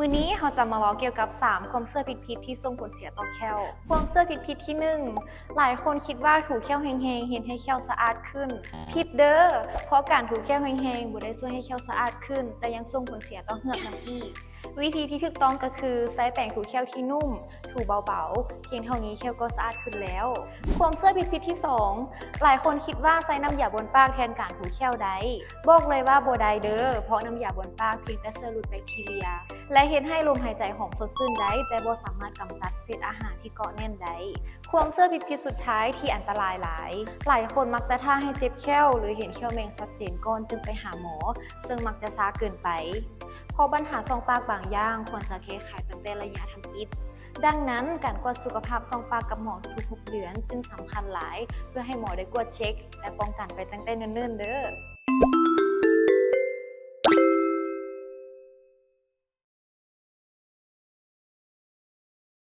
ມື້ນີ້ເຮົາຈະມາເວົ້າກ່ຽວກັບສາມຄວາມເຊື່ອຜິດໆທີ່ສົ່ງຜົນເສຍຕໍ່ແຂ້ວ. ຄວາມເຊື່ອຜິດໆທີໜຶ່ງ, ຫຼາຍຄົນຄິດວ່າຖູແຂ້ວແຮງໆເຮັດໃຫ້ແຂ້ວສະອາດຂຶ້ນ. ຜິດເດີ້, ເພາະການຖູແຂ້ວແຮງໆບໍ່ໄດ້ຊ່ວຍໃຫ້ແຂ້ວສະອາດຂຶ້ນ, ແຕ່ຍັງສົ່ງຜົນເສຍຕໍ່ເຫືອກນຳອີກ. ວິທີທີ່ຖືກຕ້ອງກໍຄືໃຊ້ແປງຖູແຂ້ວທີ່ນຸ້ມ, ຖູເບົາໆ, ພຽງເທົ່ານີ້ແຂ້ວກໍສະອາດຂຶ້ນແລ້ວ. ຄວາມເຊື່ອຜິດໆທີສອງ, ຫຼາຍຄົນຄິດວ່າໃຊ້ນ້ຳຢາບ້ວນປາກແທນການຖູແຂ້ວໄດ້. ບອກເລີຍວ່າບໍ່ໄດ້ເດີ້, ເພາະນ້ຳຢາບ້ວນປາກພຽງແຕ່ຊ່ວຍຫຼຸດແບັກທີເຣຍ ແລະ ເຮັດໃຫ້ລົມຫາຍໃຈຫອມສົດຊື່ນໄດ້, ແຕ່ບໍ່ສາມາດກຳຈັດເສດອາຫານທີ່ເກາະແໜ້ນໄດ້. ຄວາມເຊື່ອຜິດໆສຸດທ້າຍທີ່ອັນຕະລາຍຫຼາຍ, ຫຼາຍຄົນມັກຈະຖ້າໃຫ້ເຈັບແຂ້ວ ຫຼື ເຫັນແຂ້ວແມງຊັດເຈນກ່ອນຈຶ່ງໄປຫາໝໍ, ເຊິ່ງມັກຈະຊ້າເກີນໄປ. ເພາະບັນຫາຊ່ອງປາກບາງຢ່າງຄວນຈະແກ້ໄຂຕັ້ງແຕ່ໄລຍະທຳອິດ. ດັ່ງນັ້ນ, ການກວດສຸຂະພາບຊ່ອງປາກກັບໝໍທຸກໆຫົກເດືອນຈຶ່ງສຳຄັນຫຼາຍ, ເພື່ອໃຫ້ໝໍໄດ້ກວດເຊັກ ແລະ ປ້ອງກັນໄປຕັ້ງແຕ່ເນີນໆເດີ້.